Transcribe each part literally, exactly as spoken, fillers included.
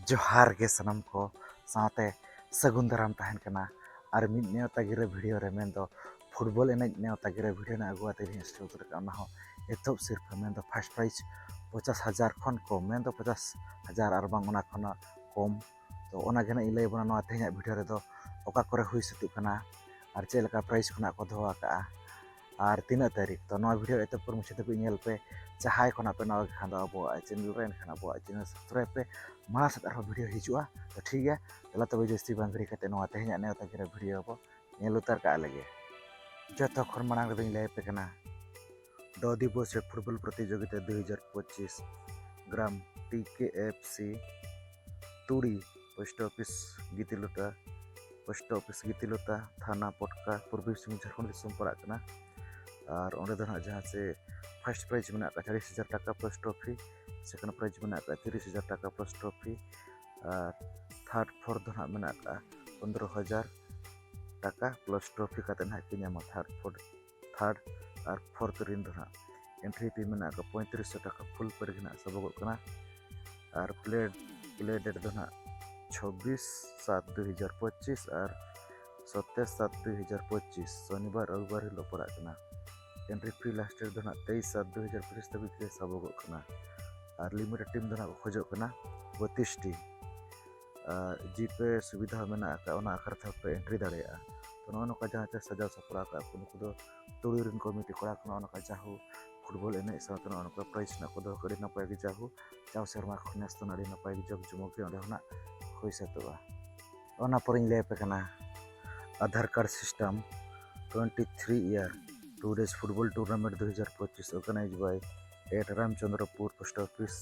ᱡᱚᱦᱟᱨ ᱜᱮ ᱥᱟᱱᱟᱢ ᱠᱚ ᱥᱟᱶᱛᱮ ᱥᱟᱹᱜᱩᱱ ᱫᱟᱨᱟᱢ ᱛᱟᱦᱮᱱ ᱠᱟᱱᱟ᱾ ᱟᱨ ᱢᱤᱫ ᱱᱮᱣᱛᱟ ᱜᱤᱨᱟᱹ ᱵᱷᱤᱰᱤᱭᱳ ᱨᱮ, ᱢᱮᱱᱫᱚ ᱯᱷᱩᱴᱵᱚᱞ ᱮᱱᱮᱡ ᱱᱮᱣᱛᱟ ᱜᱤᱨᱟᱹ ᱵᱷᱤᱰᱤᱭᱳ ᱱᱟᱜ ᱟᱹᱜᱩ ᱟᱛᱮ ᱜᱮᱞᱤᱧ ᱥᱮᱴᱮᱨ ᱩᱛᱟᱹᱨ ᱠᱟᱜᱼᱟ᱾ ᱚᱱᱟ ᱦᱚᱸ ᱮᱛᱚᱦᱚᱵ ᱥᱤᱨᱯᱷᱟᱹ, ᱢᱮᱱᱫᱚ ᱯᱷᱟᱥᱴ ᱯᱨᱟᱭᱤᱡᱽ ᱯᱚᱧᱪᱟᱥ ᱦᱟᱡᱟᱨ ᱠᱷᱚᱱ ᱠᱚᱢ, ᱢᱮᱱᱫᱚ ᱯᱚᱧᱪᱟᱥ ᱦᱟᱡᱟᱨ ᱟᱨ ᱵᱟᱝ ᱚᱱᱟ ᱠᱷᱚᱱᱟᱜ ᱠᱚᱢ᱾ ᱛᱚ ᱚᱱᱟ ᱜᱮ ᱱᱟᱜ ᱤᱧ ᱞᱟᱹᱭ ᱟᱵᱚᱱᱟ ᱱᱚᱣᱟ ᱛᱮᱦᱮᱧᱟᱜ ᱵᱷᱤᱰᱤᱭᱳ ᱨᱮᱫᱚ, ᱚᱠᱟ ᱠᱚᱨᱮ ᱦᱩᱭ ᱥᱟᱹᱛᱚᱜ ᱠᱟᱱᱟ ᱟᱨ ᱪᱮᱫ ᱞᱮᱠᱟ ᱯᱨᱟᱭᱤᱡᱽ ᱠᱷᱚᱱᱟᱜ ᱠᱚ ᱫᱚᱦᱚ ᱟᱠᱟᱜᱼᱟ ᱟᱨ ᱛᱤᱱᱟᱹᱜ ᱛᱟᱹᱨᱤᱠᱷ᱾ ᱛᱚ ᱱᱚᱣᱟ ᱵᱷᱤᱰᱤᱭᱳ ᱮᱛᱚᱦᱚᱵ ᱠᱷᱚᱱ ᱢᱩᱪᱟᱹᱫ ᱫᱷᱟᱹᱵᱤᱡ ᱧᱮᱞ ᱯᱮ᱾ ᱡᱟᱦᱟᱸᱭ ᱠᱷᱚᱱᱟᱜ ᱯᱮ ᱱᱟᱣᱟ ᱜᱮ ᱠᱷᱟᱱ ᱫᱚ ᱟᱵᱚᱣᱟᱜ ᱪᱮᱱᱮᱞ ᱨᱮ, ᱮᱱᱠᱷᱟᱱ ᱟᱵᱚᱣᱟᱜ ᱪᱮᱱᱮᱞ ᱥᱟᱵᱥᱠᱨᱟᱭᱤᱵᱽ ᱯᱮ᱾ ᱢᱟᱲᱟᱝ ᱥᱮᱫ ᱟᱨᱦᱚᱸ ᱵᱷᱤᱰᱤᱭᱳ ᱦᱤᱡᱩᱜᱼᱟ᱾ ᱛᱚ ᱴᱷᱤᱠ ᱜᱮᱭᱟ, ᱫᱮᱞᱟ ᱛᱚᱵᱮ ᱡᱟᱹᱥᱛᱤ ᱵᱟᱝ ᱜᱷᱟᱹᱲᱤ ᱠᱟᱛᱮ ᱱᱚᱣᱟ ᱛᱮᱦᱮᱧᱟᱜ ᱱᱮᱣᱛᱟ ᱜᱤᱨᱟᱹ ᱵᱷᱤᱰᱤᱭᱳ ᱵᱚ ᱧᱮᱞ ᱩᱛᱟᱹᱨ ᱠᱟᱜ ᱞᱮᱜᱮ᱾ ᱡᱚᱛᱚ ᱠᱷᱚᱱ ᱢᱟᱲᱟᱝ ᱨᱮᱫᱚᱧ ᱞᱟᱹᱭ ᱟᱯᱮ ᱠᱟᱱᱟ, ᱫᱚ ᱫᱤᱵᱚᱥ ᱨᱮ ᱯᱷᱩᱴᱵᱚᱞ ᱯᱨᱚᱛᱤᱡᱳᱜᱤᱛᱟ ᱫᱩ ᱦᱟᱡᱟᱨ ᱯᱚᱸᱪᱤᱥ, ᱜᱨᱟᱢ ᱴᱤ ᱠᱮ ᱮᱯᱷ ᱥᱤ, ᱛᱩᱲᱤ, ᱯᱳᱥᱴ ᱚᱯᱷᱤᱥ ᱜᱤᱛᱤᱞᱚᱛᱟ, ᱯᱳᱥᱴ ᱚᱯᱷᱤᱥ ᱜᱤᱛᱤᱞᱚᱛᱟ, ᱛᱷᱟᱱᱟ ᱯᱚᱴᱠᱟ, ᱯᱩᱨᱵᱤ ᱥᱤᱝᱵᱷᱩᱢ, ᱡᱷᱟᱲᱠᱷᱚᱸᱰ ᱫᱤᱥᱚᱢ ᱯᱟᱲᱟᱜ ᱠᱟᱱᱟ᱾ ᱟᱨ ᱚᱸᱰᱮ ᱫᱚ ᱱᱟᱦᱟᱜ ᱡᱟᱦᱟᱸ ᱪᱮ ᱯᱷᱟᱥᱴ ᱯᱨᱟᱭᱤᱡᱽ ᱢᱮᱱᱟᱜ ᱟᱠᱟᱫ ᱪᱚᱞᱞᱤᱥ ᱦᱟᱡᱟᱨ ᱴᱟᱠᱟ ᱯᱞᱟᱥ ᱴᱨᱚᱯᱷᱤ, ᱥᱮᱠᱮᱱᱰ ᱯᱨᱟᱭᱤᱡᱽ ᱢᱮᱱᱟᱜ ᱟᱠᱟᱫ ᱛᱤᱨᱤᱥ ᱦᱟᱡᱟᱨ ᱴᱟᱠᱟ ᱯᱞᱟᱥ ᱴᱨᱚᱯᱷᱤ, ᱟᱨ ᱛᱷᱟᱨᱰ ᱯᱷᱳᱨᱛᱷ ᱫᱚ ᱱᱟᱦᱟᱜ ᱢᱮᱱᱟᱜ ᱟᱠᱟᱫ ᱯᱚᱱᱫᱽᱨᱚ ᱦᱟᱡᱟᱨ ᱴᱟᱠᱟ ᱯᱞᱟᱥ ᱴᱨᱚᱯᱷᱤ ᱠᱟᱛᱮ ᱱᱟᱦᱟᱜ ᱠᱤᱱ ᱧᱟᱢᱟ᱾ ᱛᱷᱟᱨᱰ ᱯᱷᱳᱨᱛᱷ, ᱛᱷᱟᱨᱰ ᱟᱨ ᱯᱷᱳᱨᱛᱷ ᱨᱤᱱ ᱫᱚ ᱱᱟᱦᱟᱜ ᱮᱱᱴᱨᱤ ᱯᱷᱤ ᱢᱮᱱᱟᱜ ᱟᱠᱟᱫ ᱯᱚᱸᱭᱛᱨᱤᱥ ᱥᱚ ᱴᱟᱠᱟ, ᱯᱷᱩᱞ ᱯᱮᱰ ᱜᱮ ᱱᱟᱦᱟᱜ ᱥᱟᱵᱚᱜᱚᱜ ᱠᱟᱱᱟ᱾ ᱟᱨ ᱯᱞᱮ, ᱯᱞᱮ ᱰᱮᱴ ᱫᱚ ᱱᱟᱦᱟᱜ ᱪᱷᱚᱵᱵᱤᱥ ᱥᱟᱛ ᱫᱩ ᱦᱟᱡᱟᱨ ᱯᱚᱸᱪᱤᱥ ᱟᱨ ᱥᱚᱛᱮᱨ ᱥᱟᱛ ᱫᱩ ᱦᱟᱡᱟᱨ ᱯᱚᱸᱪᱤᱥ, ᱥᱚᱱᱤᱵᱟᱨ ᱨᱚᱵᱤᱵᱟᱨ ᱦᱤᱞᱳᱜ ᱯᱟᱲᱟᱜ ᱠᱟᱱᱟ᱾ ᱮᱱᱴᱨᱤ ᱯᱷᱤ ᱞᱟᱥᱴ ᱰᱮᱴ ᱫᱚ ᱱᱟᱦᱟᱜ ᱛᱮᱭᱤᱥ ᱥᱟᱛ ᱫᱩ ᱦᱟᱡᱟᱨ ᱯᱚᱸᱪᱤᱥ ᱫᱷᱟᱹᱵᱤᱡ ᱜᱮ ᱥᱟᱵᱚᱜᱚᱜ ᱠᱟᱱᱟ᱾ ᱟᱨ ᱞᱤᱢᱤᱴᱮᱰ ᱴᱤᱢ ᱫᱚ ᱱᱟᱦᱟᱜ ᱠᱚ ᱠᱷᱚᱡᱚᱜ ᱠᱟᱱᱟ ᱵᱚᱛᱤᱥ ᱴᱤᱢ᱾ ᱟᱨ ᱡᱤᱯᱮ ᱥᱩᱵᱤᱫᱷᱟ ᱦᱚᱸ ᱢᱮᱱᱟᱜ ᱟᱠᱟᱫ, ᱚᱱᱟ ᱟᱠᱷᱲᱟ ᱛᱮᱦᱚᱸ ᱯᱮ ᱮᱱᱴᱨᱤ ᱫᱟᱲᱮᱭᱟᱜᱼᱟ᱾ ᱛᱚ ᱱᱚᱜᱼᱚ ᱱᱚᱝᱠᱟ ᱡᱟᱦᱟᱸ ᱪᱮ ᱥᱟᱡᱟᱣ ᱥᱟᱯᱲᱟᱣ ᱟᱠᱟᱫ ᱠᱚ, ᱱᱩᱠᱩ ᱫᱚ ᱛᱩᱲᱤ ᱨᱮᱱ ᱠᱚᱢᱤᱴᱤ ᱠᱚᱲᱟ ᱠᱚ᱾ ᱱᱚᱜᱼᱚ ᱱᱚᱝᱠᱟ ᱡᱟᱦᱳ ᱯᱷᱩᱴᱵᱚᱞ ᱮᱱᱮᱡ ᱥᱟᱶᱛᱮ ᱱᱚᱜᱼᱚ ᱱᱚᱝᱠᱟ ᱯᱨᱟᱭᱤᱡᱽ ᱨᱮᱱᱟᱜ ᱠᱚ ᱫᱚᱦᱚ ᱠᱟᱜᱼᱟ᱾ ᱟᱹᱰᱤ ᱱᱟᱯᱟᱭ ᱜᱮ ᱡᱟᱦᱳ, ᱡᱟᱣ ᱥᱮᱨᱢᱟ ᱠᱷᱚᱱ ᱱᱮᱥ ᱫᱚ ᱟᱹᱰᱤ ᱱᱟᱯᱟᱭ ᱜᱮ ᱡᱚᱠ ᱡᱚᱢᱚᱠ ᱜᱮ ᱚᱸᱰᱮ ᱠᱷᱚᱱᱟᱜ ᱦᱩᱭ ᱥᱟᱹᱛᱚᱜᱼᱟ᱾ ᱚᱱᱟ ᱯᱚᱨᱮᱧ ᱞᱟᱹᱭ ᱟᱯᱮ ᱠᱟᱱᱟ Aadhaar card system twenty three year two days football tournament ᱫᱩ ᱦᱟᱡᱟᱨ ᱯᱚᱸᱪᱤᱥ, organise by at Ramchandrapur post office,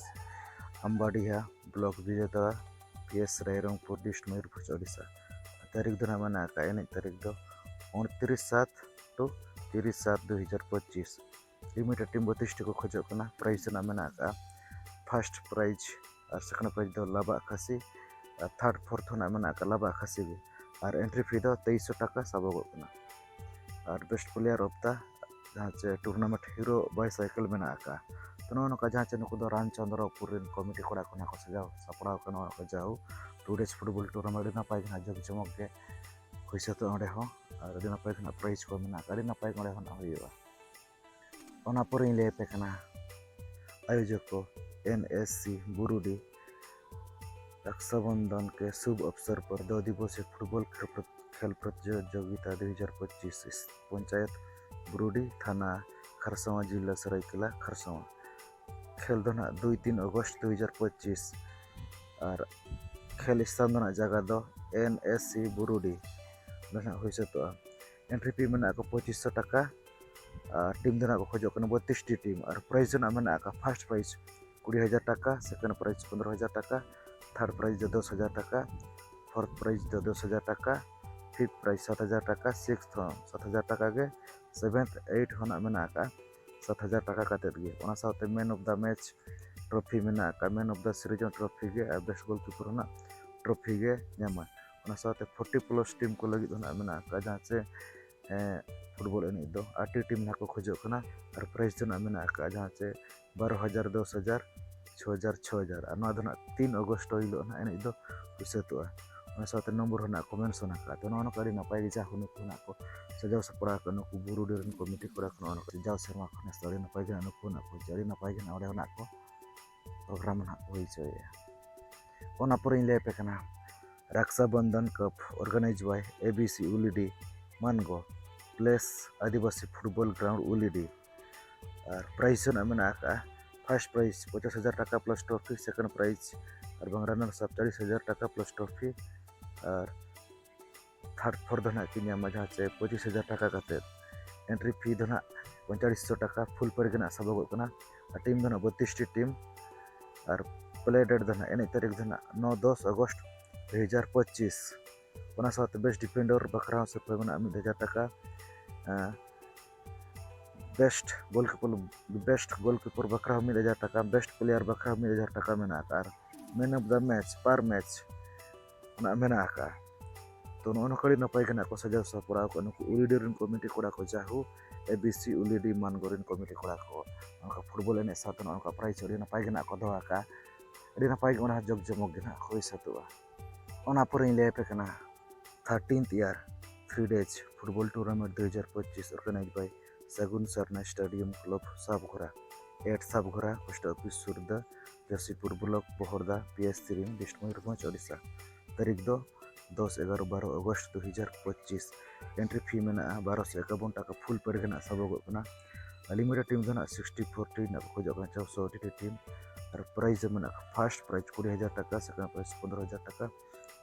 Ambadiha block Bijatala, P S Rairangpur, dist Mayurbhanj, Odisha. ᱛᱟᱹᱨᱤᱠᱷ ᱫᱚ ᱱᱟᱦᱟᱜ ᱢᱮᱱᱟᱜ ᱟᱠᱟᱫ ᱮᱱᱮᱡ ᱛᱟᱹᱨᱤᱠᱷ ᱫᱚ ᱩᱱᱛᱨᱤᱥ ᱥᱟᱛ ᱴᱩ ᱛᱤᱨᱤᱥ ᱥᱟᱛ ᱫᱩ ᱦᱟᱡᱟᱨ ᱯᱚᱸᱪᱤᱥ᱾ ᱞᱤᱢᱤᱴᱮᱰ ᱴᱤᱢ ᱵᱚᱛᱤᱥ ᱴᱤ ᱠᱚ ᱠᱷᱚᱡᱚᱜ ᱠᱟᱱᱟ᱾ ᱯᱨᱟᱭᱤᱡᱽ ᱨᱮᱱᱟᱜ ᱢᱮᱱᱟᱜ ᱟᱠᱟᱫᱼᱟ ᱯᱷᱟᱥᱴ ᱯᱨᱟᱭᱤᱡᱽ ᱟᱨ ᱥᱮᱠᱮᱱᱰ ᱯᱨᱟᱭᱤᱡᱽ ᱫᱚ ᱞᱟᱵᱟᱜ ᱠᱷᱟᱹᱥᱤ ᱟᱨ ᱛᱷᱟᱨᱰ ᱯᱷᱳᱨᱛᱷ ᱦᱚᱸ ᱱᱟᱜ ᱢᱮᱱᱟᱜ ᱟᱠᱟᱫ ᱞᱟᱵᱟᱜ ᱠᱷᱟᱹᱥᱤ ᱜᱮ᱾ ᱟᱨ ᱮᱱᱴᱨᱤ ᱯᱷᱤ ᱫᱚ ᱛᱮᱭᱤᱥ ᱥᱚ ᱴᱟᱠᱟ ᱥᱟᱵᱚᱜᱚᱜ ᱠᱟᱱᱟ᱾ ᱟᱨ ᱵᱮᱥᱴ ᱯᱞᱮᱭᱟᱨ ᱚᱯᱷ ᱫᱟ ᱡᱟᱦᱟᱸ ᱪᱮ ᱴᱩᱨᱱᱟᱢᱮᱱᱴ ᱦᱤᱨᱳ ᱵᱟᱭᱥᱟᱭᱠᱮᱞ ᱢᱮᱱᱟᱜ ᱟᱠᱟᱫᱼᱟ, ᱛᱚ ᱱᱚᱜᱼᱚ ᱱᱚᱝᱠᱟ ᱡᱟᱦᱟᱸ ᱪᱮ ᱱᱩᱠᱩ ᱫᱚ ᱨᱟᱢᱪᱚᱸᱫᱽᱨᱚᱯᱩᱨ ᱨᱮᱱ ᱠᱚᱢᱤᱴᱤ ᱠᱚᱲᱟ ᱠᱚ ᱱᱟᱜ ᱠᱚ ᱥᱟᱡᱟᱣ ᱥᱟᱯᱲᱟᱣ ᱠᱟᱱᱟ, ᱱᱚᱜᱼᱚ ᱱᱚᱝᱠᱟ ᱡᱟᱦᱳ ᱴᱩ ᱰᱮᱡᱽ ᱯᱷᱩᱴᱵᱚᱞ ᱴᱩᱨᱱᱟᱢᱮᱱᱴ ᱟᱹᱰᱤ ᱱᱟᱯᱟᱭ ᱜᱮ ᱱᱟᱜ ᱡᱚᱢ ᱡᱚᱢᱚᱠ ᱜᱮ ᱦᱩᱭ ᱥᱟᱹᱛᱚᱜᱼᱟ ᱚᱸᱰᱮ ᱦᱚᱸ᱾ ᱟᱨ ᱟᱹᱰᱤ ᱱᱟᱯᱟᱭ ᱜᱮ ᱱᱟᱜ ᱯᱨᱟᱭᱤᱡᱽ ᱠᱚ ᱢᱮᱱᱟᱜ ᱟᱠᱟᱫ, ᱟᱹᱰᱤ ᱱᱟᱯᱟᱭ ᱜᱮ ᱚᱸᱰᱮ ᱦᱚᱸ ᱱᱟᱜ ᱦᱩᱭᱩᱜᱼᱟ᱾ ᱚᱱᱟ ᱯᱚᱨᱮᱧ ᱞᱟᱹᱭ ᱟᱯᱮ ᱠᱟᱱᱟ ᱟᱭᱳᱡᱚᱠ ᱠᱚ, ᱮᱱ ᱮᱥ ᱥᱤ ᱵᱩᱨᱩᱰᱤ, ᱨᱟᱠᱥᱟᱵᱚᱱᱫᱷᱚᱱ ᱠᱮ ᱥᱩᱵᱷ ᱚᱵᱥᱚᱨ ᱯᱚᱨ ᱫᱚ ᱫᱤᱵᱚᱥᱤ ᱯᱷᱩᱴᱵᱚᱞ ᱠᱷᱮᱞ ᱯᱨᱚᱛ-, ᱠᱷᱮᱞ ᱯᱨᱚᱛᱤᱡᱳᱜᱤᱛᱟ ᱫᱩ ᱦᱟᱡᱟᱨ ᱯᱚᱸᱪᱤᱥ, ᱯᱚᱧᱪᱟᱭᱮᱛ ᱵᱩᱨᱩᱰᱤ, ᱛᱷᱟᱱᱟ ᱠᱷᱟᱨᱥᱟᱣᱟ, ᱡᱤᱞᱟ ᱥᱟᱹᱨᱟᱹᱭᱠᱮᱞᱟ ᱠᱷᱟᱨᱥᱟᱣᱟ᱾ ᱠᱷᱮᱞ ᱫᱚ ᱱᱟᱜ ᱫᱩᱭ ᱛᱤᱱ ᱚᱜᱚᱥᱴ ᱫᱩ ᱦᱟᱡᱟᱨ ᱯᱚᱸᱪᱤᱥ᱾ ᱟᱨ ᱠᱷᱮᱞ ᱥᱛᱷᱟᱱ ᱫᱚ ᱱᱟᱜ ᱡᱟᱭᱜᱟ ᱫᱚ ᱮᱱ ᱮᱥ ᱥᱤ ᱵᱩᱨᱩᱰᱤ ᱚᱸᱰᱮ ᱱᱟᱜ ᱦᱩᱭ ᱥᱟᱹᱛᱚᱜᱼᱟ᱾ ᱮᱱᱴᱨᱤ ᱯᱷᱤ ᱢᱮᱱᱟᱜ ᱟᱠᱟᱫ ᱯᱚᱸᱪᱤᱥ ᱥᱚ ᱴᱟᱠᱟ᱾ ᱟᱨ ᱴᱤᱢ ᱫᱚ ᱱᱟᱜ ᱠᱚ ᱠᱷᱚᱡᱚᱜ ᱠᱟᱱᱟ ᱵᱚᱛᱤᱥ ᱴᱤ ᱴᱤᱢ᱾ ᱟᱨ ᱯᱨᱟᱭᱤᱡᱽ ᱫᱚ ᱱᱟᱜ ᱢᱮᱱᱟᱜ ᱟᱠᱟᱫ ᱯᱷᱟᱨᱥᱴ ᱯᱨᱟᱭᱤᱡᱽ ᱠᱩᱲᱤ ᱦᱟᱡᱟᱨ ᱴᱟᱠᱟ, ᱥᱮᱠᱮᱱᱰ ᱯᱨᱟᱭᱤᱡᱽ ᱯᱚᱱᱨᱚ ᱦᱟᱡᱟᱨ ᱴᱟᱠᱟ, ᱛᱷᱟᱨᱰ ᱯᱨᱟᱭᱤᱡᱽ ᱫᱚ ᱫᱚᱥ ᱦᱟᱡᱟᱨ ᱴᱟᱠᱟ, ᱯᱷᱳᱨᱛᱷ ᱯᱨᱟᱭᱤᱡᱽ ᱫᱚ ᱫᱚᱥ ᱦᱟᱡᱟᱨ ᱴᱟᱠᱟ, ᱯᱷᱤᱯᱛᱷ ᱯᱨᱟᱭᱤᱡᱽ ᱥᱟᱛ ᱦᱟᱡᱟᱨ ᱴᱟᱠᱟ, ᱥᱤᱠᱥᱛᱷ ᱦᱚᱸ ᱥᱟᱛ ᱦᱟᱡᱟᱨ ᱴᱟᱠᱟ ᱜᱮ, ᱥᱮᱵᱷᱮᱱᱛᱷ ᱮᱭᱤᱴ ᱦᱚᱸ ᱱᱟᱜ ᱢᱮᱱᱟᱜ ᱟᱠᱟᱫ ᱥᱟᱛ ᱦᱟᱡᱟᱨ ᱴᱟᱠᱟ ᱠᱟᱛᱮᱫ ᱜᱮ᱾ ᱚᱱᱟ ᱥᱟᱶᱛᱮ ᱢᱮᱱ ᱚᱯᱷ ᱫᱟ ᱢᱮᱪ ᱴᱨᱚᱯᱷᱤ ᱢᱮᱱᱟᱜ ᱟᱠᱟᱫ, ᱢᱮᱱ ᱚᱯᱷ ᱫᱟ ᱥᱤᱨᱤᱡᱽ ᱦᱚᱸ ᱴᱨᱚᱯᱷᱤ ᱜᱮ, ᱟᱨ ᱵᱮᱥᱴ ᱜᱳᱞᱠᱤᱯᱟᱨ ᱦᱚᱸ ᱱᱟᱜ ᱴᱨᱚᱯᱷᱤ ᱜᱮ ᱧᱟᱢᱟ᱾ ᱚᱱᱟ ᱥᱟᱶᱛᱮ ᱯᱷᱳᱨᱴᱤ ᱯᱞᱟᱥ ᱴᱤᱢ ᱠᱚ ᱞᱟᱹᱜᱤᱫ ᱦᱚᱸ ᱱᱟᱜ ᱢᱮᱱᱟᱜ ᱟᱠᱟᱫ, ᱡᱟᱦᱟᱸ ᱪᱮ ᱮᱸ, ᱯᱷᱩᱴᱵᱚᱞ ᱮᱱᱮᱡ ᱫᱚ ᱟᱴ ᱴᱤ ᱴᱤᱢ ᱱᱟᱜ ᱠᱚ ᱠᱷᱚᱡᱚᱜ ᱠᱟᱱᱟ᱾ ᱟᱨ ᱯᱨᱟᱭᱤᱡᱽ ᱫᱚ ᱱᱟᱜ ᱢᱮᱱᱟᱜ ᱟᱠᱟᱫ, ᱡᱟᱦᱟᱸ ᱪᱮ ᱵᱟᱨᱚ ᱦᱟᱡᱟᱨ, ᱫᱚᱥ ᱦᱟᱡᱟᱨ, ᱪᱷᱚ ᱦᱟᱡᱟᱨ, ᱪᱷᱚ ᱦᱟᱡᱟᱨ᱾ ᱟᱨ ᱱᱚᱣᱟ ᱫᱚ ᱱᱟᱜ ᱛᱤᱱ ᱚᱜᱚᱥᱴ ᱦᱤᱞᱳᱜ ᱱᱟᱜ ᱮᱱᱮᱡ ᱫᱚ ᱦᱩᱭ ᱥᱟᱹᱛᱚᱜᱼᱟ᱾ ᱚᱱᱟ ᱥᱟᱶᱛᱮ ᱱᱚᱢᱵᱚᱨ ᱦᱚᱸ ᱱᱟᱜ ᱠᱚ ᱢᱮᱱᱥᱚᱱ ᱟᱠᱟᱫ᱾ ᱛᱚ ᱱᱚᱜᱼᱚ ᱱᱚᱝᱠᱟ ᱟᱹᱰᱤ ᱱᱟᱯᱟᱭ ᱜᱮ ᱡᱟᱦᱟᱸ ᱱᱩᱠᱩ ᱱᱟᱜ ᱠᱚ ᱥᱟᱡᱟᱣ ᱥᱟᱯᱲᱟᱣ ᱟᱠᱟᱫ ᱱᱩᱠᱩ ᱵᱩᱨᱩᱰᱤ ᱨᱮᱱ ᱠᱚᱢᱤᱴᱤ ᱠᱚᱲᱟ ᱠᱚ, ᱱᱚᱜᱼᱚ ᱱᱚᱝᱠᱟ ᱡᱟᱣ ᱥᱮᱨᱢᱟ ᱠᱷᱚᱱ ᱱᱮᱥ ᱫᱚ ᱟᱹᱰᱤ ᱱᱟᱯᱟᱭ ᱜᱮ ᱱᱟᱜ ᱱᱩᱠᱩ ᱱᱟᱜ ᱠᱚ ᱦᱤᱡᱩᱜᱼᱟ, ᱟᱹᱰᱤ ᱱᱟᱯᱟᱭ ᱜᱮ ᱱᱟᱜ ᱚᱸᱰᱮ ᱦᱚᱸ ᱱᱟᱜ ᱠᱚ ᱯᱨᱳᱜᱨᱟᱢ ᱱᱟᱜ ᱠᱚ ᱦᱩᱭ ᱦᱚᱪᱚᱭᱮᱫᱼᱟ᱾ ᱚᱱᱟ ᱯᱚᱨᱮᱧ ᱞᱟᱹᱭ ᱟᱯᱮ ᱠᱟᱱᱟ Raksha Bandhan cup organized by A B C Ulidi ᱢᱟᱱᱜᱚ, place Adivasi football ground Ulidi. ᱟᱨ ᱯᱨᱟᱭᱤᱡᱽ ᱨᱮᱱᱟᱜ ᱢᱮᱱᱟᱜ ᱟᱠᱟᱫᱼᱟ, ᱯᱷᱟᱨᱥᱴ ᱯᱨᱟᱭᱤᱡᱽ ᱯᱚᱪᱟᱥ ᱦᱟᱡᱟᱨ ᱴᱟᱠᱟ ᱯᱞᱟᱥ ᱴᱨᱚᱯᱷᱤ, ᱥᱮᱠᱮᱱᱰ ᱯᱨᱟᱭᱤᱡᱽ ᱟᱨ ᱵᱟᱝ ᱨᱟᱱᱟᱨᱥ ᱟᱯ ᱪᱟᱞᱤᱥ ᱦᱟᱡᱟᱨ ᱴᱟᱠᱟ ᱯᱞᱟᱥ ᱴᱨᱚᱯᱷᱤ, ᱟᱨ ᱛᱷᱟᱨᱰ ᱯᱷᱳᱨ ᱫᱚ ᱱᱟᱜ ᱠᱤᱱ ᱧᱟᱢᱟ, ᱡᱟᱦᱟᱸ ᱪᱮ ᱯᱚᱸᱪᱤᱥ ᱦᱟᱡᱟᱨ ᱴᱟᱠᱟ ᱠᱟᱛᱮᱫ᱾ ᱮᱱᱴᱨᱤ ᱯᱷᱤ ᱫᱚ ᱱᱟᱜ ᱯᱚᱸᱭᱛᱟᱞᱤᱥ ᱥᱚ ᱴᱟᱠᱟ ᱯᱷᱩᱞ ᱯᱮᱨᱮᱡ ᱨᱮᱱᱟᱜ ᱥᱟᱵᱚᱜᱚᱜ ᱠᱟᱱᱟ᱾ ᱟᱨ ᱴᱤᱢ ᱫᱚ ᱱᱟᱜ ᱵᱚᱛᱤᱥ ᱴᱤ ᱴᱤᱢ᱾ ᱟᱨ ᱯᱞᱮ ᱰᱮᱴ ᱫᱚ ᱱᱟᱜ, ᱮᱱᱮᱡ ᱛᱟᱹᱨᱤᱠᱷ ᱫᱚ ᱱᱟᱜ ᱱᱚ ᱫᱚᱥ ᱚᱜᱚᱥᱴ ᱫᱩ ᱦᱟᱡᱟᱨ ᱯᱚᱸᱪᱤᱥ᱾ ᱚᱱᱟ ᱥᱟᱶᱛᱮ ᱵᱮᱥᱴ ᱰᱤᱯᱷᱮᱱᱰᱟᱨ ᱵᱟᱠᱷᱨᱟ ᱦᱚᱸ ᱥᱤᱨᱯᱟᱹ ᱢᱮᱱᱟᱜᱼᱟ ᱢᱤᱫ ᱦᱟᱡᱟᱨ ᱴᱟᱠᱟ᱾ ᱮᱸ, ᱵᱮᱥᱴ ᱜᱳᱞᱠᱤᱯᱟᱨ, ᱵᱮᱥᱴ ᱜᱳᱞᱠᱤᱯᱟᱨ ᱵᱟᱠᱷᱨᱟ ᱦᱚᱸ ᱢᱤᱫ ᱦᱟᱡᱟᱨ ᱴᱟᱠᱟ, ᱵᱮᱥᱴ ᱯᱞᱮᱭᱟᱨ ᱵᱟᱠᱷᱨᱟ ᱦᱚᱸ ᱢᱤᱫ ᱦᱟᱡᱟᱨ ᱴᱟᱠᱟ ᱢᱮᱱᱟᱜ ᱟᱠᱟᱫᱼᱟ᱾ ᱟᱨ ᱢᱮᱱ ᱚᱯᱷ ᱫᱟ ᱢᱮᱪ, ᱯᱟᱨ ᱢᱮᱪ ᱚᱱᱟ ᱢᱮᱱᱟᱜ ᱟᱠᱟᱫᱼᱟ᱾ ᱛᱚ ᱱᱚᱜᱼᱚ ᱱᱚᱝᱠᱟ ᱟᱹᱰᱤ ᱱᱟᱯᱟᱭ ᱜᱮ ᱱᱟᱜ ᱠᱚ ᱥᱟᱡᱟᱣ ᱥᱟᱯᱲᱟᱣ ᱠᱟᱜᱼᱟ ᱱᱩᱠᱩ ᱩᱞᱤᱰᱤ ᱨᱮᱱ ᱠᱚᱢᱤᱴᱤ ᱠᱚᱲᱟ ᱠᱚ, ᱡᱟᱦᱳ ᱮ ᱵᱤ ᱥᱤ ᱩᱞᱤᱰᱤ ᱢᱟᱱᱜᱚᱨᱤᱱ ᱠᱚᱢᱤᱴᱤ ᱠᱚᱲᱟ ᱠᱚ ᱱᱚᱝᱠᱟ ᱯᱷᱩᱴᱵᱚᱞ ᱮᱱᱮᱡ ᱥᱟᱶᱛᱮ ᱱᱚᱜᱼᱚ ᱱᱚᱝᱠᱟ ᱯᱨᱟᱭᱤᱡᱽ ᱟᱹᱰᱤ ᱱᱟᱯᱟᱭ ᱜᱮ ᱱᱟᱜ ᱠᱚ ᱫᱚᱦᱚ ᱟᱠᱟᱫᱼᱟ᱾ ᱟᱹᱰᱤ ᱱᱟᱯᱟᱭ ᱜᱮ ᱚᱱᱟ ᱦᱚᱸ ᱡᱚᱜᱽ ᱡᱚᱢᱚᱠ ᱜᱮ ᱱᱟᱜ ᱦᱩᱭ ᱥᱟᱹᱛᱚᱜᱼᱟ᱾ ᱚᱱᱟ ᱯᱚᱨᱮᱧ ᱞᱟᱹᱭ ᱟᱯᱮ ᱠᱟᱱᱟ thirteenth year three days football tournament ᱫᱩ ᱦᱟᱡᱟᱨ ᱯᱚᱸᱪᱤᱥ organized by Sagun Sarna stadium club Sabghora, at Sabghora, post office Surda, Josipur block, Bahalda, P S ᱥᱤ ᱨᱤᱝ, ᱰᱤᱥᱴᱨᱤᱠᱴ ᱢᱚᱭᱩᱨᱵᱷᱚᱸᱡᱽ, ᱳᱰᱤᱥᱟ᱾ ᱛᱟᱹᱨᱤᱠᱷ ᱫᱚ ᱫᱚᱥ ᱮᱜᱟᱨᱚ ᱵᱟᱨᱚ ᱚᱜᱚᱥᱴ ᱫᱩ ᱦᱟᱡᱟᱨ ᱯᱚᱸᱪᱤᱥ᱾ ᱮᱱᱴᱨᱤ ᱯᱷᱤ ᱢᱮᱱᱟᱜᱼᱟ ᱵᱟᱨᱚᱥᱚ ᱮᱠᱟᱵᱚᱱ ᱴᱟᱠᱟ, ᱯᱷᱩᱞ ᱯᱮᱰ ᱜᱮ ᱱᱟᱜ ᱥᱟᱵᱚᱜᱚᱜ ᱠᱟᱱᱟ᱾ ᱟᱱᱞᱤᱢᱤᱴᱮᱰ ᱴᱤᱢ ᱫᱚ ᱱᱟᱜ ᱥᱤᱠᱥᱴᱤ ᱯᱷᱳᱨ ᱴᱤᱢ ᱱᱟᱜ ᱠᱚ ᱠᱷᱚᱡᱚᱜ ᱠᱟᱱᱟ, ᱪᱟᱨᱥᱚ ᱴᱤ ᱴᱤᱢ᱾ ᱟᱨ ᱯᱨᱟᱭᱤᱡᱽ ᱫᱚ ᱢᱮᱱᱟᱜᱼᱟ, ᱯᱷᱟᱨᱥᱴ ᱯᱨᱟᱭᱤᱡᱽ ᱠᱩᱲᱤ ᱦᱟᱡᱟᱨ ᱴᱟᱠᱟ, ᱥᱮᱠᱮᱱᱰ ᱯᱨᱟᱭᱤᱡᱽ ᱯᱚᱱᱫᱽᱨᱚ ᱦᱟᱡᱟᱨ ᱴᱟᱠᱟ,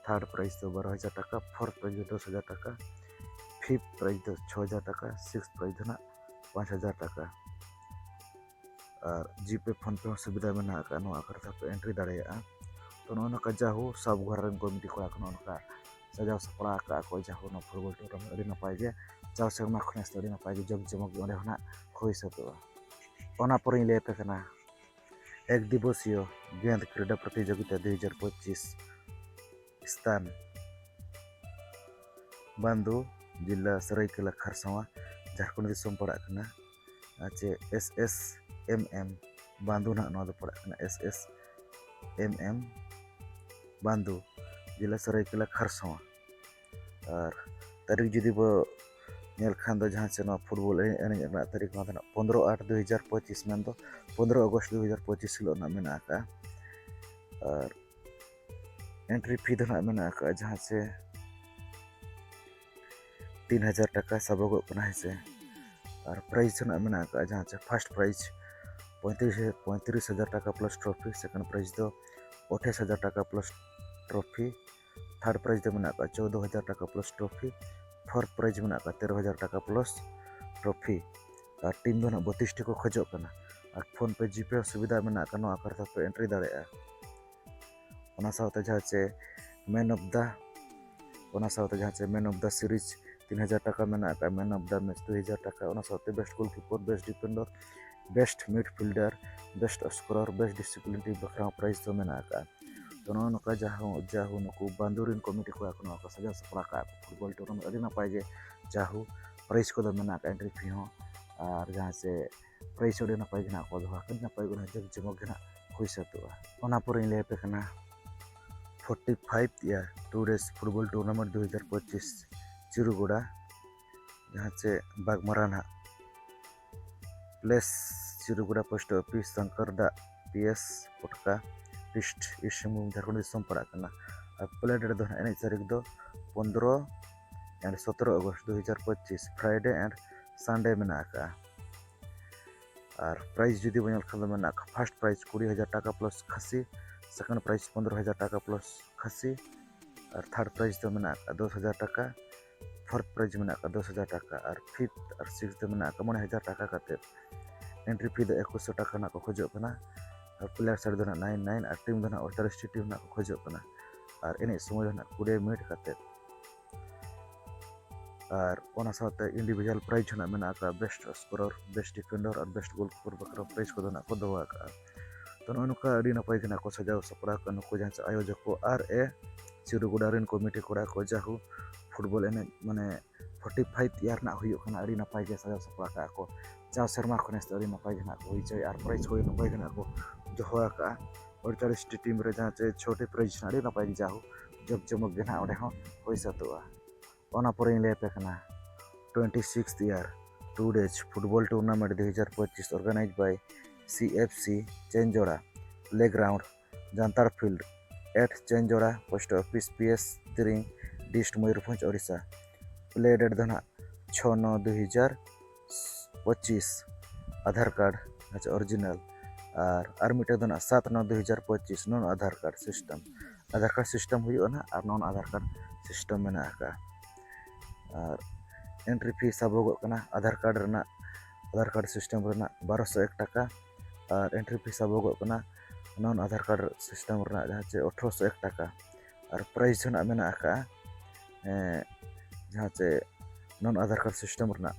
ᱛᱷᱟᱨᱰ ᱯᱨᱟᱭᱤᱡᱽ ᱫᱚ ᱵᱟᱨᱚ ᱦᱟᱡᱟᱨ ᱴᱟᱠᱟ, ᱯᱷᱳᱨᱛᱷ ᱯᱨᱟᱭᱤᱡᱽ ᱫᱚ ᱫᱚᱥ ᱦᱟᱡᱟᱨ ᱴᱟᱠᱟ, ᱯᱷᱤᱯᱛᱷ ᱯᱨᱟᱭᱤᱡᱽ ᱫᱚ ᱪᱷᱚ ᱦᱟᱡᱟᱨ ᱴᱟᱠᱟ, ᱥᱤᱠᱥᱛᱷ ᱯᱨᱟᱭᱤᱡᱽ ᱫᱚ ᱱᱟᱜ ᱯᱟᱸᱪ ᱦᱟᱡᱟᱨ ᱴᱟᱠᱟ᱾ ᱟᱨ ᱡᱤᱯᱮ, ᱯᱷᱳᱱ ᱯᱮ ᱦᱚᱸ ᱥᱩᱵᱤᱫᱷᱟ ᱢᱮᱱᱟᱜ ᱟᱠᱟᱫᱼᱟ, ᱱᱚᱣᱟ ᱟᱠᱷᱲᱟ ᱨᱮ ᱯᱮ ᱮᱱᱴᱨᱤ ᱫᱟᱲᱮᱭᱟᱜᱼᱟ᱾ ᱛᱚ, ᱱᱚᱜᱼᱚ ᱱᱚᱝᱠᱟ ᱡᱟᱦᱳ ᱥᱟᱵᱜᱷᱚᱨᱟ ᱨᱮᱱ ᱠᱚᱢᱤᱴᱤ ᱠᱚᱲᱟ ᱠᱚ ᱱᱚᱜᱼᱚ ᱱᱚᱝᱠᱟ ᱥᱟᱡᱟᱣ ᱥᱟᱯᱲᱟᱣ ᱟᱠᱟᱫᱼᱟ ᱠᱚ ᱡᱟᱦᱳ ᱱᱚᱣᱟ ᱯᱷᱩᱴᱵᱚᱞ ᱴᱩᱨᱱᱟᱢᱮᱱᱴ ᱟᱹᱰᱤ ᱱᱟᱯᱟᱭ ᱜᱮ, ᱡᱟᱣ ᱥᱮᱨᱢᱟ ᱠᱷᱚᱱ ᱱᱮᱥ ᱫᱚ ᱟᱹᱰᱤ ᱱᱟᱯᱟᱭ ᱜᱮ ᱡᱚᱢ ᱡᱚᱢᱚᱠ ᱜᱮ ᱚᱸᱰᱮ ᱦᱚᱸ ᱱᱟᱜ ᱦᱩᱭ ᱥᱟᱹᱛᱚᱜᱼᱟ᱾ ᱚᱱᱟ ᱯᱚᱨᱮᱧ ᱞᱟᱹᱭ ᱟᱯᱮ ᱠᱟᱱᱟ ᱮᱠ ᱫᱤᱵᱚᱥᱤᱭᱚ ᱜᱮᱸᱫ ᱠᱨᱤᱰᱟ ᱯᱨᱚᱛᱤᱡᱳᱜᱤᱛᱟ ᱫᱩ ᱦᱟᱡᱟᱨ ᱯᱚᱸᱪᱤᱥ᱾ ᱥᱛᱷᱟᱱ ᱵᱟᱱᱫᱩ, ᱡᱮᱞᱟ ᱥᱟᱹᱨᱟᱹᱭᱠᱮᱞᱟ ᱠᱷᱟᱨᱥᱟᱣᱟ, ᱡᱷᱟᱲᱠᱷᱚᱸᱰ ᱫᱤᱥᱚᱢ ᱯᱟᱲᱟᱜ ᱠᱟᱱᱟ᱾ ᱟᱨ ᱪᱮ ᱮᱥ ᱮᱥ ᱮᱢ ᱮᱢ ᱵᱟᱱᱫᱩ ᱱᱟᱜ ᱱᱚᱣᱟ ᱫᱚ ᱯᱟᱲᱟᱜ ᱠᱟᱱᱟ, ᱮᱥ ᱮᱥ ᱮᱢ ᱮᱢ ᱵᱟᱱᱫᱩ, ᱡᱮᱞᱟ ᱥᱟᱹᱨᱟᱹᱭᱠᱮᱞᱟ ᱠᱷᱟᱨᱥᱟᱣᱟ᱾ ᱟᱨ ᱛᱟᱹᱨᱤᱠᱷ ᱡᱩᱫᱤ ᱵᱚ ᱧᱮᱞ ᱠᱷᱟᱱ ᱫᱚ ᱡᱟᱦᱟᱸ ᱪᱮ ᱱᱚᱣᱟ ᱯᱷᱩᱴᱵᱚᱞ ᱮᱱᱮᱡ, ᱮᱱᱮᱡ ᱨᱮᱱᱟᱜ ᱛᱟᱹᱨᱤᱠᱷ ᱱᱚᱣᱟ ᱫᱚ ᱱᱟᱜ ᱯᱚᱱᱫᱽᱨᱚ ᱟᱴ ᱫᱩ ᱦᱟᱡᱟᱨ ᱯᱚᱸᱪᱤᱥ, ᱢᱮᱱᱫᱚ ᱯᱚᱱᱫᱽᱨᱚ ᱟᱜᱚᱥᱴ ᱫᱩ ᱦᱟᱡᱟᱨ ᱯᱚᱸᱪᱤᱥ ᱦᱤᱞᱳᱜ ᱱᱟᱜ ᱢᱮᱱᱟᱜ ᱟᱠᱟᱫᱼᱟ᱾ ᱟᱨ ᱮᱱᱴᱨᱤ ᱯᱷᱤ ᱫᱚ ᱱᱟᱜ ᱢᱮᱱᱟᱜ ᱟᱠᱟᱫᱼᱟ ᱡᱟᱦᱟᱸ ᱪᱮ ᱛᱤᱱ ᱦᱟᱡᱟᱨ ᱴᱟᱠᱟ ᱥᱟᱵᱚᱜᱚᱜ ᱠᱟᱱᱟ, ᱦᱮᱸ ᱥᱮ᱾ ᱟᱨ ᱯᱨᱟᱭᱤᱡᱽ ᱫᱚ ᱱᱟᱜ ᱢᱮᱱᱟᱜ ᱟᱠᱟᱫᱼᱟ ᱡᱟᱦᱟᱸ ᱪᱮ ᱯᱷᱟᱨᱥᱴ ᱯᱨᱟᱭᱤᱡᱽ ᱯᱚᱸᱭᱛᱨᱤᱥ, ᱯᱚᱸᱭᱛᱨᱤᱥ ᱦᱟᱡᱟᱨ ᱴᱟᱠᱟ ᱯᱞᱟᱥ ᱴᱨᱚᱯᱷᱤ, ᱥᱮᱠᱮᱱᱰ ᱯᱨᱟᱭᱤᱡᱽ ᱫᱚ ᱟᱴᱷᱟᱥ ᱦᱟᱡᱟᱨ ᱴᱟᱠᱟ ᱯᱞᱟᱥ ᱴᱨᱚᱯᱷᱤ, ᱛᱷᱟᱨᱰ ᱯᱨᱟᱭᱤᱡᱽ ᱫᱚ ᱢᱮᱱᱟᱜ ᱟᱠᱟᱫᱼᱟ ᱪᱳᱫᱽᱫᱳ ᱦᱟᱡᱟᱨ ᱴᱟᱠᱟ ᱯᱞᱟᱥ ᱴᱨᱚᱯᱷᱤ, ᱯᱷᱳᱨᱛᱷ ᱯᱨᱟᱭᱤᱡᱽ ᱢᱮᱱᱟᱜ ᱟᱠᱟᱫᱼᱟ ᱛᱮᱨᱚ ᱦᱟᱡᱟᱨ ᱴᱟᱠᱟ ᱯᱞᱟᱥ ᱴᱨᱚᱯᱷᱤ᱾ ᱟᱨ ᱴᱤᱢ ᱫᱚ ᱱᱟᱜ ᱵᱚᱛᱤᱥ ᱴᱤ ᱠᱚ ᱠᱷᱚᱡᱚᱜ ᱠᱟᱱᱟ᱾ ᱟᱨ ᱯᱷᱳᱱ ᱯᱮ, ᱡᱤᱯᱮ ᱦᱚᱸ ᱥᱩᱵᱤᱫᱷᱟ ᱢᱮᱱᱟᱜ ᱟᱠᱟᱫ, ᱱᱚᱣᱟ ᱠᱟᱨᱰ ᱛᱮᱯᱮ ᱮᱱᱴᱨᱤ ᱫᱟᱲᱮᱭᱟᱜᱼᱟ᱾ ᱚᱱᱟ ᱥᱟᱶᱛᱮ ᱡᱟᱦᱟᱸ ᱪᱮ ᱢᱮᱱ ᱚᱯᱷ ᱫᱟ, ᱚᱱᱟ ᱥᱟᱶᱛᱮ ᱡᱟᱦᱟᱸ ᱪᱮ ᱢᱮᱱ ᱚᱯᱷ ᱫᱟ ᱥᱤᱨᱤᱡᱽ ᱛᱤᱱ ᱦᱟᱡᱟᱨ ᱴᱟᱠᱟ ᱢᱮᱱᱟᱜ ᱟᱠᱟᱫ, ᱢᱮᱱ ᱚᱯᱷ ᱫᱟ ᱢᱮᱪ ᱫᱩ ᱦᱟᱡᱟᱨ ᱴᱟᱠᱟ, ᱚᱱᱟ ᱥᱟᱶᱛᱮ best goalkeeper, best defender, best midfielder, best scorer, best discipline team ᱵᱟᱠᱷᱨᱟ ᱦᱚᱸ ᱯᱨᱟᱭᱤᱡᱽ ᱫᱚ ᱢᱮᱱᱟᱜ ᱟᱠᱟᱫᱼᱟ᱾ ᱛᱚ, ᱱᱚᱜᱼᱚ ᱱᱚᱝᱠᱟ ᱡᱟᱦᱳ, ᱡᱟᱦᱳ ᱱᱩᱠᱩ ᱵᱟᱱᱫᱩ ᱨᱮᱱ ᱠᱚᱢᱤᱴᱤ ᱠᱚᱲᱟ ᱠᱚ ᱱᱚᱣᱟ ᱠᱚ ᱥᱟᱡᱟᱣ ᱥᱟᱯᱲᱟᱣ ᱟᱠᱟᱫ ᱯᱷᱩᱴᱵᱚᱞ ᱴᱩᱨᱱᱟᱢᱮᱱᱴ ᱟᱹᱰᱤ ᱱᱟᱯᱟᱭ ᱜᱮ ᱡᱟᱦᱳ prize ᱠᱚᱫᱚ ᱢᱮᱱᱟᱜ ᱟᱠᱟᱫ, entry fee ᱦᱚᱸ, ᱟᱨ ᱡᱟᱦᱟᱸ ᱪᱮ prize ᱦᱚᱸ ᱟᱹᱰᱤ ᱱᱟᱯᱟᱭ ᱜᱮ ᱱᱟᱦᱟᱜ ᱠᱚ ᱫᱚᱦᱚ ᱟᱠᱟᱫ, ᱟᱹᱰᱤ ᱱᱟᱯᱟᱭ ᱜᱮ ᱚᱱᱟ ᱡᱟᱠ ᱡᱚᱢᱚᱠ ᱜᱮ ᱱᱟᱦᱟᱜ ᱦᱩᱭ ᱥᱟᱹᱛᱚᱜᱼᱟ᱾ ᱚᱱᱟ ᱯᱚᱨᱮᱧ ᱞᱟᱹᱭ ᱟᱯᱮ ᱠᱟᱱᱟ forty five year two days football tournament ᱫᱩ ᱦᱟᱡᱟᱨ ᱯᱚᱸᱪᱤᱥ ᱪᱤᱨᱩᱜᱚᱰᱟ, ᱡᱟᱦᱟᱸ ᱪᱮ ᱵᱟᱜᱽᱢᱟᱨᱟ ᱱᱟᱦᱟᱜ place ᱪᱤᱨᱩᱜᱚᱰᱟ, post office ᱥᱟᱝᱠᱟᱨᱫᱟ, P S ᱯᱚᱴᱠᱟ, district East Singhbhum, Jharkhand ᱫᱤᱥᱚᱢ ᱯᱟᱲᱟᱜ ᱠᱟᱱᱟ᱾ ᱟᱨ play date ᱫᱚ ᱱᱟᱦᱟᱜ ᱮᱱᱮᱡ ᱛᱟᱹᱨᱤᱠᱷ ᱫᱚ ᱯᱚᱱᱫᱽᱨᱚ and ᱥᱚᱛᱨᱚ ᱟᱜᱚᱥᱴ ᱫᱩ ᱦᱟᱡᱟᱨ ᱯᱚᱸᱪᱤᱥ Friday and Sunday ᱢᱮᱱᱟᱜ ᱟᱠᱟᱫᱼᱟ᱾ ᱟᱨ prize ᱡᱩᱫᱤ ᱵᱚᱱ ᱧᱮᱞ ᱠᱷᱟᱱ ᱫᱚ ᱢᱮᱱᱟᱜ ᱟᱠᱟᱫ first prize ᱠᱩᱲᱤ ᱦᱟᱡᱟᱨ ᱴᱟᱠᱟ plus ᱠᱷᱟᱹᱥᱤ, second prize ᱯᱚᱱᱫᱽᱨᱚ ᱦᱟᱡᱟᱨ ᱴᱟᱠᱟ plus ᱠᱷᱟᱹᱥᱤ, ᱟᱨ third prize ᱫᱚ ᱢᱮᱱᱟᱜ ᱟᱠᱟᱫ ᱫᱚᱥ ᱦᱟᱡᱟᱨ ᱴᱟᱠᱟ, fourth prize ᱢᱮᱱᱟᱜ ᱟᱠᱟᱫ ᱫᱚᱥ ᱦᱟᱡᱟᱨ ᱴᱟᱠᱟ, ᱟᱨ fifth ᱟᱨ sixth ᱫᱚ ᱢᱮᱱᱟᱜ ᱟᱠᱟᱫ ᱢᱚᱬᱮ ᱦᱟᱡᱟᱨ ᱴᱟᱠᱟ ᱠᱟᱛᱮᱫ᱾ Entry fee ᱫᱚ ᱮᱠᱩᱥᱥᱚ ᱴᱟᱠᱟ ᱱᱟᱜ ᱠᱚ ᱠᱷᱚᱡᱚᱜ ᱠᱟᱱᱟ, ᱟᱨ player side ᱫᱚ ᱱᱟᱜ nine nine, ᱟᱨ team ᱫᱚ ᱱᱟᱜ ᱚᱲᱛᱟᱞᱤᱥ ᱴᱤ team ᱱᱟᱜ ᱠᱚ ᱠᱷᱚᱡᱚᱜ ᱠᱟᱱᱟ, ᱟᱨ ᱮᱱᱮᱡ ᱥᱚᱢᱚᱭ ᱫᱚ ᱱᱟᱜ ᱠᱩᱲᱤ ᱢᱤᱱᱤᱴ ᱠᱟᱛᱮᱫ᱾ ᱟᱨ ᱚᱱᱟ ᱥᱟᱶᱛᱮ individual prize ᱦᱚᱸ ᱱᱟᱜ ᱢᱮᱱᱟᱜ ᱟᱠᱟᱫ, best scorer, best defender ᱟᱨ best goalkeeper ᱵᱟᱠᱷᱨᱟ prize ᱠᱚᱫᱚ ᱱᱟᱜ ᱠᱚ ᱫᱚᱦᱚ ᱟᱠᱟᱫᱼᱟ᱾ ᱛᱚ, ᱱᱚᱜᱼᱚᱭ ᱱᱚᱝᱠᱟ ᱟᱹᱰᱤ ᱱᱟᱯᱟᱭ ᱜᱮ ᱱᱟᱜ ᱠᱚ ᱥᱟᱡᱟᱣ ᱥᱟᱯᱲᱟᱣ ᱟᱠᱟᱫ ᱱᱩᱠᱩ ᱡᱟᱦᱟᱸ ᱪᱮ ᱟᱭᱳᱡᱚᱠ ᱠᱚ ᱟᱨ ᱮ ᱪᱤᱨᱩᱜᱚᱰᱟ ᱨᱮᱱ committee ᱠᱚᱲᱟ ᱠᱚ, ᱡᱟᱦᱳ football ᱮᱱᱮᱡ ᱢᱟᱱᱮ forty five year ᱨᱮᱱᱟᱜ ᱦᱩᱭᱩᱜ ᱠᱟᱱᱟ, ᱟᱹᱰᱤ ᱱᱟᱯᱟᱭ ᱜᱮ ᱥᱟᱡᱟᱣ ᱥᱟᱯᱲᱟᱣ ᱟᱠᱟᱫᱼᱟ ᱠᱚ᱾ ᱡᱟᱣ ᱥᱮᱨᱢᱟ ᱠᱷᱚᱱ ᱱᱮᱥ ᱫᱚ ᱟᱹᱰᱤ ᱱᱟᱯᱟᱭ ᱜᱮ ᱱᱟᱜ ᱠᱚ ᱦᱩᱭ ᱦᱚᱪᱚᱭᱟ ᱟᱨ prize ᱦᱚᱸ ᱟᱹᱰᱤ ᱱᱟᱯᱟᱭ ᱜᱮ ᱱᱟᱜ ᱠᱚ ᱫᱚᱦᱚ ᱟᱠᱟᱫᱼᱟ᱾ ᱚᱲᱛᱟᱞᱤᱥ ᱴᱤ team ᱨᱮ ᱡᱟᱦᱟᱸ ᱪᱮ ᱪᱷᱚᱴᱤ prize ᱱᱟᱜ ᱟᱹᱰᱤ ᱱᱟᱯᱟᱭ ᱜᱮ ᱡᱟᱦᱳ ᱡᱟᱠ ᱡᱚᱢᱚᱠ ᱜᱮ ᱱᱟᱜ ᱚᱸᱰᱮ ᱦᱚᱸ ᱦᱩᱭ ᱥᱟᱹᱛᱚᱜᱼᱟ᱾ ᱚᱱᱟ ᱯᱚᱨᱮᱧ ᱞᱟᱹᱭ ᱟᱯᱮ ᱠᱟᱱᱟ twenty sixth year two days football tournament ᱫᱩ ᱦᱟᱡᱟᱨ ᱯᱚᱸᱪᱤᱥ organized by C F C ᱪᱮᱱᱡᱚᱲᱟ, playground Janthar field at ᱪᱮᱱᱡᱚᱲᱟ, post office P S ᱛᱤᱨᱤᱝ, district Mayurbhanj, Odisha. Play date ᱫᱚ ᱱᱟᱜ ᱪᱷᱚ ᱱᱚ ᱫᱩ ᱦᱟᱡᱟᱨ ᱯᱚᱸᱪᱤᱥ, ᱟᱫᱷᱟᱨ card ᱟᱪᱪᱷᱟ original, ᱟᱨ ᱟᱨ ᱢᱤᱫᱴᱮᱱ ᱫᱚ ᱱᱟᱜ ᱥᱟᱛ ᱱᱚ ᱫᱩ ᱦᱟᱡᱟᱨ ᱯᱚᱸᱪᱤᱥ non Aadhaar card system᱾ Aadhaar card system ᱦᱩᱭᱩᱜᱼᱟ ᱱᱟᱜ, ᱟᱨ non ᱟᱫᱷᱟᱨ card system ᱢᱮᱱᱟᱜ ᱟᱠᱟᱫᱼᱟ᱾ ᱟᱨ entry fee ᱥᱟᱵᱚᱜᱚᱜ ᱠᱟᱱᱟ ᱟᱫᱷᱟᱨ card ᱨᱮᱱᱟᱜ, ᱟᱫᱷᱟᱨ card system ᱨᱮᱱᱟᱜ ᱵᱟᱨᱚᱥᱚ ᱮᱠ ᱴᱟᱠᱟ, ᱟᱨ entry fee ᱥᱟᱵᱚᱜᱚᱜ ᱠᱟᱱᱟ non ᱟᱫᱷᱟᱨ card system ᱨᱮᱱᱟᱜ ᱡᱟᱦᱟᱸ ᱪᱮ ᱟᱴᱷᱨᱚᱥᱚ ᱮᱠ ᱴᱟᱠᱟ᱾ ᱟᱨ prize ᱦᱚᱸ ᱱᱟᱜ ᱢᱮᱱᱟᱜ ᱟᱠᱟᱫᱼᱟ, ᱮᱸ, ᱡᱟᱦᱟᱸ ᱪᱮ non ᱟᱫᱷᱟᱨ card system ᱨᱮᱱᱟᱜ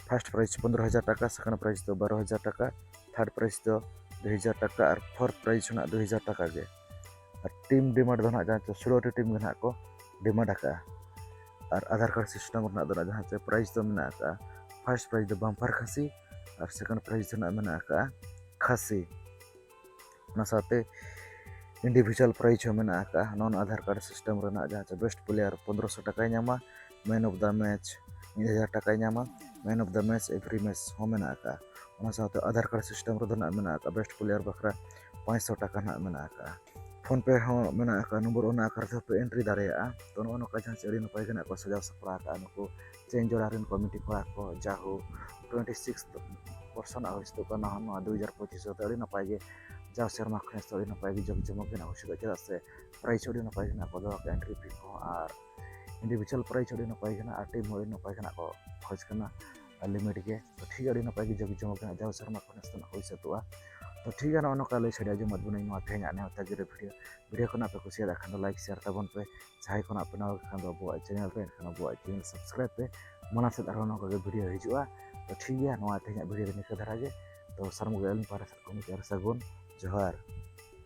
first prize ᱯᱚᱱᱫᱽᱨᱚ ᱦᱟᱡᱟᱨ ᱴᱟᱠᱟ, second prize ᱫᱚ ᱵᱟᱨᱚ ᱦᱟᱡᱟᱨ ᱴᱟᱠᱟ, third prize ᱫᱚ ᱫᱩ ᱦᱟᱡᱟᱨ ᱴᱟᱠᱟ ᱟᱨ fourth prize ᱦᱚᱸ ᱱᱟᱜ ᱫᱩ ᱦᱟᱡᱟᱨ ᱴᱟᱠᱟ ᱜᱮ᱾ ᱟᱨ team demand ᱫᱚ ᱱᱟᱜ ᱡᱟᱦᱟᱸ ᱪᱮ ᱥᱳᱞᱳ ᱴᱤ team ᱜᱮ ᱱᱟᱜ ᱠᱚ demand ᱟᱠᱟᱫᱼᱟ᱾ ᱟᱨ ᱟᱫᱷᱟᱨ ᱠᱟᱨᱰ ᱥᱤᱥᱴᱮᱢ ᱨᱮᱱᱟᱜ ᱫᱚ ᱱᱟᱜ ᱡᱟᱦᱟᱸ ᱪᱮ ᱯᱨᱟᱭᱤᱡᱽ ᱫᱚ ᱢᱮᱱᱟᱜ ᱟᱠᱟᱫᱼᱟ, ᱯᱷᱟᱨᱥᱴ ᱯᱨᱟᱭᱤᱡᱽ ᱫᱚ ᱵᱟᱢᱯᱟᱨ ᱠᱷᱟᱹᱥᱤ ᱟᱨ ᱥᱮᱠᱮᱱᱰ ᱯᱨᱟᱭᱤᱡᱽ ᱫᱚ ᱱᱟᱜ ᱢᱮᱱᱟᱜ ᱟᱠᱟᱫᱼᱟ ᱠᱷᱟᱹᱥᱤ᱾ ᱚᱱᱟ ᱥᱟᱶᱛᱮ ᱤᱱᱰᱤᱵᱷᱤᱡᱩᱣᱟᱞ ᱯᱨᱟᱭᱤᱡᱽ ᱦᱚᱸ ᱢᱮᱱᱟᱜ ᱟᱠᱟᱫᱼᱟ᱾ ᱱᱚᱣᱟ ᱟᱫᱷᱟᱨ ᱠᱟᱨᱰ ᱥᱤᱥᱴᱮᱢ ᱨᱮᱱᱟᱜ ᱡᱟᱦᱟᱸ ᱪᱮ ᱵᱮᱥᱴ ᱯᱞᱮᱭᱟᱨ ᱯᱚᱱᱫᱽᱨᱚᱥᱚ ᱴᱟᱠᱟᱭ ᱧᱟᱢᱟ, ᱢᱮᱱ ᱚᱯᱷ ᱫᱟ ᱢᱮᱪ ᱢᱤᱫ ᱦᱟᱡᱟᱨ ᱴᱟᱠᱟᱭ ᱧᱟᱢᱟ, man of the match every match ᱦᱚᱸ ᱢᱮᱱᱟᱜ ᱟᱠᱟᱫᱼᱟ᱾ ᱚᱱᱟ ᱥᱟᱶᱛᱮ ᱟᱫᱷᱟᱨ ᱠᱟᱨᱰ ᱥᱤᱥᱴᱮᱢ ᱨᱮᱫᱚ ᱱᱟᱜ ᱢᱮᱱᱟᱜ ᱟᱠᱟᱫᱼᱟ ᱵᱮᱥᱴ ᱯᱞᱮᱭᱟᱨ ᱵᱟᱠᱷᱨᱟ ᱯᱟᱸᱪᱥᱚ ᱴᱟᱠᱟ ᱱᱟᱜ ᱢᱮᱱᱟᱜ ᱟᱠᱟᱫᱼᱟ᱾ ᱯᱷᱳᱱ ᱯᱮ ᱦᱚᱸ ᱢᱮᱱᱟᱜ ᱟᱠᱟᱫᱼᱟ, ᱱᱚᱢᱵᱚᱨ ᱚᱱᱟ ᱟᱠᱟᱨ ᱛᱮᱦᱚᱸ ᱯᱮ ᱮᱱᱴᱨᱤ ᱫᱟᱲᱮᱭᱟᱜᱼᱟ᱾ ᱛᱚ ᱱᱚᱜᱼᱚ ᱱᱚᱝᱠᱟ ᱡᱟᱦᱟᱸ ᱪᱮ ᱟᱹᱰᱤ ᱱᱟᱯᱟᱭ ᱜᱮ ᱱᱟᱜ ᱠᱚ ᱥᱟᱡᱟᱣ ᱥᱟᱯᱲᱟᱣ ᱟᱠᱟᱫᱼᱟ ᱱᱩᱠᱩ ᱪᱮᱱ ᱡᱚᱲᱟ ᱨᱮᱱ ᱠᱚᱢᱤᱴᱤ ᱠᱚᱲᱟ ᱠᱚ᱾ ᱡᱟᱦᱳ ᱴᱩᱭᱮᱱᱴᱤ ᱥᱤᱠᱥ ᱵᱚᱨᱥᱚ ᱱᱟᱜ ᱦᱩᱭ ᱥᱟᱹᱛᱚᱜ ᱠᱟᱱᱟ ᱱᱚᱣᱟ ᱫᱩ ᱦᱟᱡᱟᱨ ᱯᱚᱸᱪᱤᱥ ᱨᱮ᱾ ᱟᱹᱰᱤ ᱱᱟᱯᱟᱭ ᱜᱮ ᱡᱟᱣ ᱥᱮᱨᱢᱟ ᱠᱷᱚᱱ ᱫᱚ ᱟᱹᱰᱤ ᱱᱟᱯᱟᱭ ᱜᱮ ᱡᱚᱢ ᱡᱚᱢᱚᱠ ᱜᱮ ᱱᱟᱜ ᱦᱩᱭ ᱥᱟᱹᱛᱚᱜᱼᱟ, ᱪᱮᱫᱟᱜ ᱥᱮ ᱯᱨᱟᱭᱤᱡᱽ ᱦᱚᱸ ᱟᱹᱰᱤ ᱱᱟᱯᱟᱭ ᱜᱮ ᱱᱟᱜ ᱠᱚ ᱫᱚᱦᱚ ᱠᱟᱜᱼᱟ, ᱮᱱᱴᱨᱤ ᱯᱷᱤ ᱠᱚᱦᱚᱸ ᱟᱨ ᱤᱱᱰᱤᱵᱷᱤᱡᱩᱣᱟᱞ ᱯᱨᱟᱭᱤᱡᱽ ᱦᱚᱸ ᱟᱹᱰᱤ ᱱᱟᱯᱟᱭ ᱜᱮ ᱱᱟᱜ ᱟᱨ ᱴᱤᱢ ᱦᱚᱸ ᱟᱹᱰᱤ ᱱᱟᱯᱟᱭ ᱜᱮ ᱱᱟᱜ ᱠᱚ ᱠᱷᱚᱡᱽ ᱠᱟᱱᱟ ᱟᱨ ᱞᱤᱢᱤᱴ ᱜᱮ᱾ ᱛᱚ ᱴᱷᱤᱠ ᱜᱮᱭᱟ, ᱟᱹᱰᱤ ᱱᱟᱯᱟᱭ ᱜᱮ ᱡᱚᱢ ᱡᱚᱢᱚᱠ ᱜᱮ ᱱᱟᱜ ᱡᱟᱣ ᱥᱮᱨᱢᱟ ᱠᱷᱚᱱ ᱫᱚ ᱱᱟᱜ ᱦᱩᱭ ᱥᱟᱹᱛᱚᱜᱼᱟ᱾ ᱛᱚ ᱴᱷᱤᱠ ᱜᱮᱭᱟ, ᱱᱚᱜᱼᱚ ᱱᱚᱝᱠᱟ ᱞᱟᱹᱭ ᱥᱟᱰᱮ ᱟᱸᱡᱚᱢᱟᱫ ᱵᱚᱱᱟᱹᱧ ᱱᱚᱣᱟ ᱛᱮᱦᱮᱧᱟᱜ ᱱᱮᱣᱛᱟ ᱜᱤᱨᱟᱹ ᱵᱷᱤᱰᱤᱭᱳ᱾ ᱵᱷᱤᱰᱤᱭᱳ ᱠᱚ ᱱᱟᱜ ᱯᱮ ᱠᱩᱥᱤᱭᱟᱫ ᱠᱷᱟᱱ ᱫᱚ ᱞᱟᱭᱤᱠ ᱥᱮᱭᱟᱨ ᱛᱟᱵᱚᱱ ᱯᱮ᱾ ᱡᱟᱦᱟᱸᱭ ᱠᱚ ᱱᱟᱜ ᱯᱮ ᱱᱟᱣᱟ ᱜᱮ ᱠᱷᱟᱱ ᱫᱚ ᱟᱵᱚᱣᱟᱜ ᱪᱮᱱᱮᱞ ᱨᱮ, ᱮᱱᱠᱷᱟᱱ ᱟᱵᱚᱣᱟᱜ ᱪᱮᱱᱮᱞ ᱥᱟᱵᱥᱠᱨᱟᱭᱤᱵ ᱯᱮ᱾ ᱢᱟᱲᱟᱝ ᱥᱮᱫ ᱟᱨᱦᱚᱸ ᱱᱚᱝᱠᱟ ᱜᱮ ᱵᱷᱤᱰᱤᱭᱳ ᱦᱤᱡᱩᱜᱼᱟ᱾ ᱛᱚ ᱴᱷᱤᱠ ᱜᱮᱭᱟ, ᱱᱚᱣᱟ ᱛᱮᱦᱮᱧᱟᱜ ᱵᱷᱤᱰᱤᱭᱳ ᱫᱚ ᱱᱤᱝᱠᱟᱹ ᱫᱷᱟᱨᱟ ᱜᱮ᱾ ᱛᱚ ᱥᱟᱱᱟᱢ ᱠᱚᱜᱮ ᱟᱹᱞᱤᱧ ᱯᱟᱦᱴᱟ ᱥᱮᱫ ᱠᱷᱚᱱ ᱢᱤᱫ ᱥᱟᱹᱜᱩᱱ ᱡᱚᱦᱟᱨ᱾